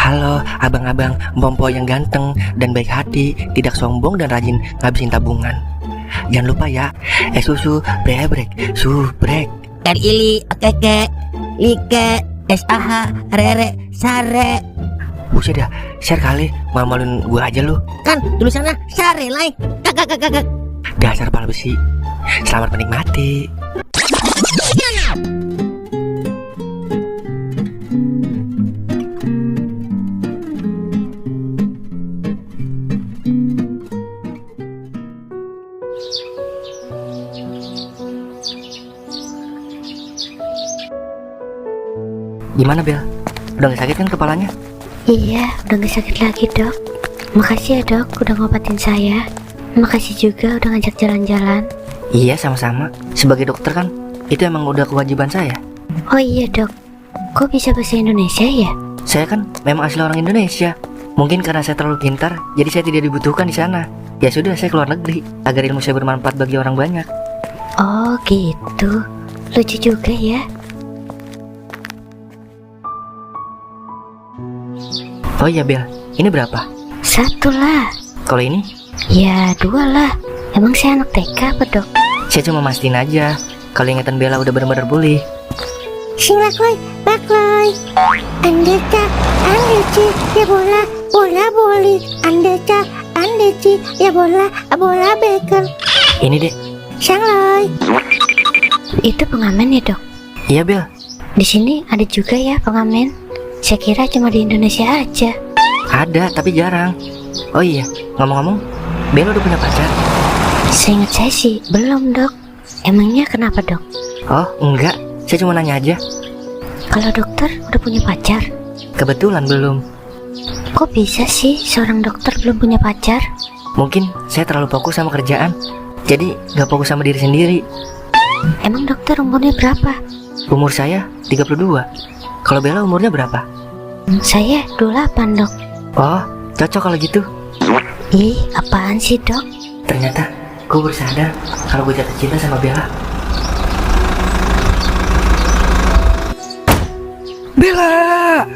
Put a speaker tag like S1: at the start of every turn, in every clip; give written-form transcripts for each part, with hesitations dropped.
S1: Halo abang-abang Bompo yang ganteng dan baik hati, tidak sombong dan rajin ngabisin tabungan. Jangan lupa ya, susu brebrek, subrek.
S2: Ili, okeke, like, SAH, rere, sare.
S1: Buset dah, share kali, malu-maluin gue aja lu.
S2: Kan tulisannya sare like. Kakak.
S1: Dasar pala besi. Selamat menikmati. Gimana Bel? Udah gak sakit kan kepalanya?
S3: Iya, udah gak sakit lagi dok. Makasih ya dok, udah ngobatin saya. Makasih juga udah ngajak jalan-jalan.
S1: Iya sama-sama. Sebagai dokter kan, itu emang udah kewajiban saya.
S3: Oh iya dok, kok bisa bahasa Indonesia ya?
S1: Saya kan memang asli orang Indonesia. Mungkin karena saya terlalu pintar, jadi saya tidak dibutuhkan di sana. Ya sudah, saya keluar negeri agar ilmu saya bermanfaat bagi orang banyak.
S3: Oh gitu, lucu juga ya.
S1: Oh iya Bel, ini berapa?
S3: Satu lah.
S1: Kalau ini?
S3: Ya 2 lah. Emang saya anak TK apa dok?
S1: Saya cuma mastiin aja kalau ingatan Bella udah benar-benar pulih.
S3: Sing lakoy, bakoy. Andeta, andeci, ya bola, bola boli. Andeta, andeci, ya bola, bola beker.
S1: Ini dek.
S3: Sangloy. Itu pengamen ya dok?
S1: Iya Bel.
S3: Di sini ada juga ya pengamen. Saya kira cuma di Indonesia aja.
S1: Ada tapi jarang. Oh iya, ngomong-ngomong, Bella udah punya pacar?
S3: Seingat saya sih belum dok. Emangnya kenapa dok?
S1: Oh enggak, saya cuma nanya aja.
S3: Kalau dokter udah punya pacar?
S1: Kebetulan belum.
S3: Kok bisa sih seorang dokter belum punya pacar?
S1: Mungkin saya terlalu fokus sama kerjaan, jadi gak fokus sama diri sendiri.
S3: Emang dokter umurnya berapa?
S1: Umur saya 32. Kalau Bella umurnya berapa?
S3: Saya 28 dok.
S1: Oh, cocok kalau gitu.
S3: Ih, apaan sih dok?
S1: Ternyata gue baru sadar kalau gue jatuh cinta sama Bella. Bella!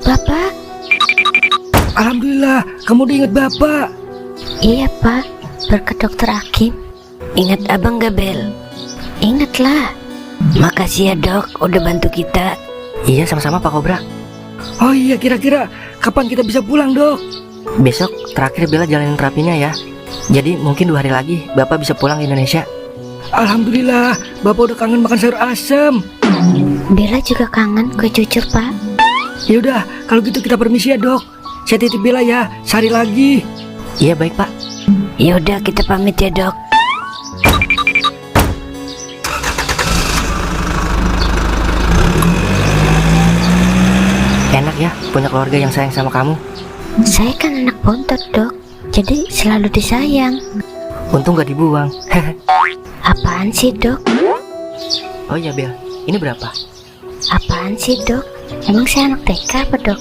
S3: Bapak?
S1: Alhamdulillah, kamu diinget Bapak.
S3: Iya pak, berkat dokter Hakim.
S2: Ingat abang gak Bel?
S3: Ingatlah.
S2: Makasih ya dok, udah bantu kita.
S1: Iya sama-sama Pak Kobra. Oh iya, kira-kira kapan kita bisa pulang dok? Besok terakhir Bella jalanin terapinya ya. Jadi mungkin 2 hari lagi Bapak bisa pulang ke Indonesia. Alhamdulillah, Bapak udah kangen makan sayur asem.
S3: Bella juga kangen kue cucur pak.
S1: Yaudah, kalau gitu kita permisi ya dok. Saya titip Bella ya, sehari lagi. Iya baik Pak.
S2: Yaudah kita pamit ya dok.
S1: Enak ya punya keluarga yang sayang sama kamu.
S3: Saya kan anak bontot dok, jadi selalu disayang.
S1: Untung gak dibuang.
S3: Apaan sih dok?
S1: Oh iya Bel, ini berapa?
S3: Apaan sih dok? Emang saya anak TK apa dok?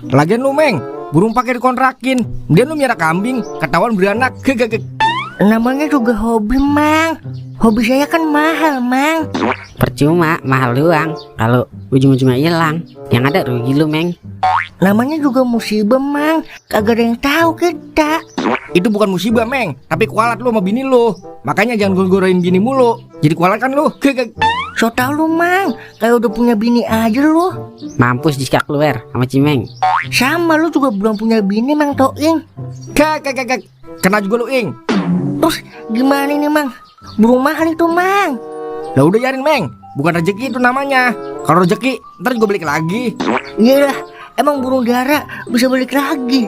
S4: Lagian lu Meng, burung pakai dikontrakin. Dia lu miara kambing, ketahuan beranak.
S2: Namanya juga hobi mang. Hobi saya kan mahal mang.
S5: Percuma, mahal doang. Kalau ujung-ujungnya hilang, yang ada rugi lu Meng.
S2: Namanya juga musibah mang. Kagak ada yang tahu kita.
S4: Itu bukan musibah Meng, tapi kualat lu sama bini lu. Makanya jangan gor-gorain bini mulu. Jadi kualat kan lu.
S2: So tau lu mang, kayak udah punya bini aja lu.
S5: Mampus jika keluar sama Cimeng.
S2: Sama lu juga belum punya bini mang Toing.
S4: Kena juga lu Ing.
S2: Terus gimana ini mang? Burung mahal itu mang.
S4: Lah udah yarin Meng, bukan rezeki itu namanya. Kalau rezeki ntar juga balik lagi.
S2: Iyalah, emang burung dara bisa balik lagi.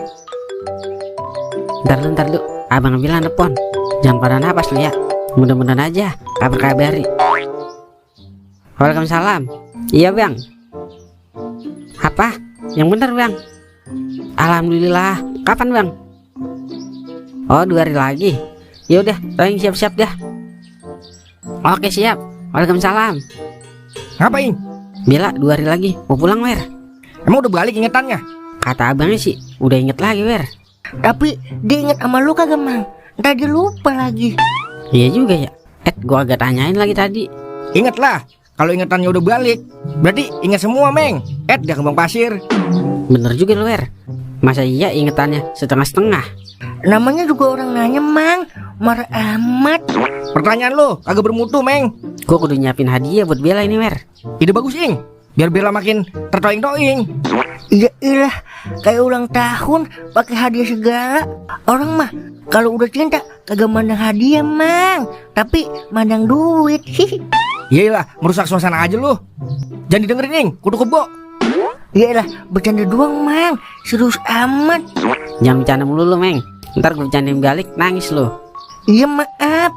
S5: Ntar lu, abang bilang telepon. Jangan pada napas lu ya. Mudah-mudahan aja kabar-kabari. Waalaikumsalam. Iya bang. Apa? Yang bener bang. Alhamdulillah. Kapan bang? Oh 2 hari lagi. Ya udah, Toing siap-siap dah. Oke siap. Waalaikumsalam.
S4: Ngapain?
S5: Bella 2 hari lagi mau pulang Wer.
S4: Emang udah balik ingetannya?
S5: Kata abangnya sih udah inget lagi Wer.
S2: Tapi dia inget sama lu kagak, Mang? Ntar dia lupa lagi.
S5: Iya juga ya. Gua agak tanyain lagi tadi.
S4: Ingat lah, kalau ingatannya udah balik, berarti ingat semua, Meng. Dia kembang pasir.
S5: Bener juga lu, Wer. Masa iya ingetannya setengah-setengah?
S2: Namanya juga orang nanya, Mang. Marah amat.
S4: Pertanyaan lo kagak bermutu, Meng.
S5: Gua kudu nyiapin hadiah buat Bella ini, Wer.
S4: Ide bagus, Ing. Biar Bella makin tertoing-toing.
S2: Iya ilah, kayak ulang tahun pakai hadiah segala. Orang mah kalau udah cinta kagak mandang hadiah, Mang, tapi mandang duit.
S4: Iyalah, merusak suasana aja lo. Jangan didengerin, Ing. Kudu kebo.
S2: Iyalah, bercanda doang, Mang. Serius amat.
S5: Jangan bercanda mulu lu, Meng. Ntar gue bercandain balik nangis lu.
S2: Iya, maaf.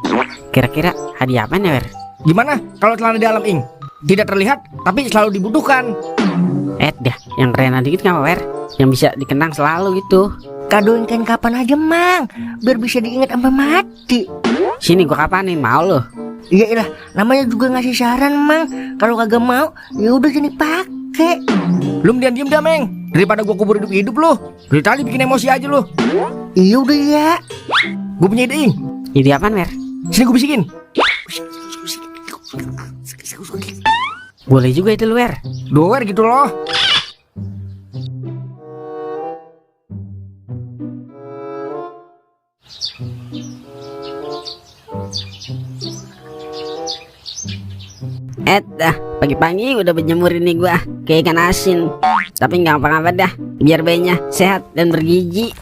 S5: Kira-kira hadiah apa nih, Wer?
S4: Gimana kalau celana dalam, Ing? Tidak terlihat, tapi selalu dibutuhkan.
S5: Dah, yang keren dikit ngapa, Wer? Yang bisa dikenang selalu gitu.
S2: Kadoin kain kapan aja, Mang, biar bisa diingat sampai mati.
S5: Sini gua kapanin, mau lu?
S2: Iya ilah, namanya juga ngasih saran, Mang. Kalau kagak mau, ya udah jadi pakai.
S4: Lu diam dah, Meng. Daripada gua kubur hidup lu. Dari tadi bikin emosi aja lu.
S2: Iya udah ya.
S4: Gua punya ide, Ing.
S5: Ide apaan, Wer?
S4: Sini gua bisikin.
S5: Boleh juga itu lu, Wer.
S4: Doer gitu loh.
S5: Dah, pagi-pagi udah berjemur ini gua kayak ikan asin. Tapi nggak apa-apa dah, biar bayinya sehat dan bergizi.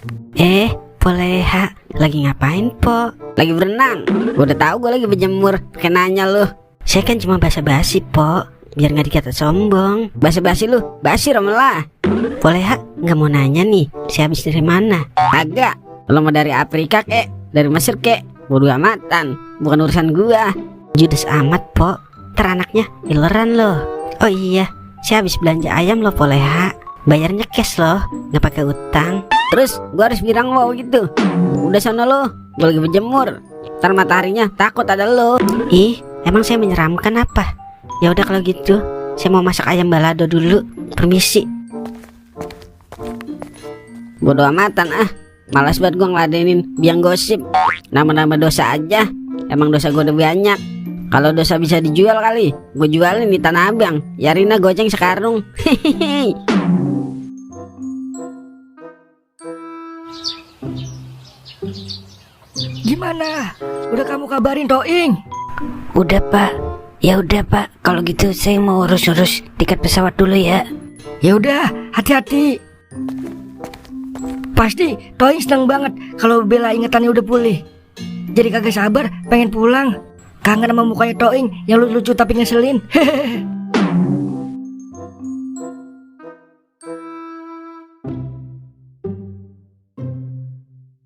S2: Poleha,
S5: Lagi ngapain, Po? Lagi berenang. Gua udah tahu gua lagi berjemur. Pakai nanya lu.
S2: saya kan cuma basa-basi, Po, biar nggak dikata sombong.
S5: Basa-basi lu, basi romelah.
S2: Poleha, nggak mau nanya nih, saya habis dari mana?
S5: Agak. Lo mau dari Afrika kek, dari Mesir kek, bodo amatan. Bukan urusan gua.
S2: Judes amat, Po. Teranaknya ileran loh. Oh iya, saya habis belanja ayam loh, Poleha. Bayarnya cash loh, nggak pakai utang.
S5: Terus gua harus bilang wow gitu. Udah sono lo, gua lagi berjemur. Ntar mataharinya takut ada lo.
S2: Ih, emang saya menyeramkan apa? Ya udah kalau gitu, saya mau masak ayam balado dulu. Permisi.
S5: Bodo amatan ah. Malas banget gua ngeladenin biang gosip. Nama-nama dosa aja. Emang dosa gua udah banyak. Kalau dosa bisa dijual kali, gua jualin di Tanah Abang. Yarina goceng sekarung. Hehehe.
S1: Gimana? Udah kamu kabarin Toing?
S2: Udah, Pak. Ya udah, Pak. Kalau gitu saya mau urus-urus tiket pesawat dulu ya.
S1: Ya udah, hati-hati. Pasti Toing seneng banget kalau Bella ingetannya udah pulih. Jadi kagak sabar pengen pulang. Kangen sama mukanya Toing yang lucu-lucu tapi ngeselin. Hehehe.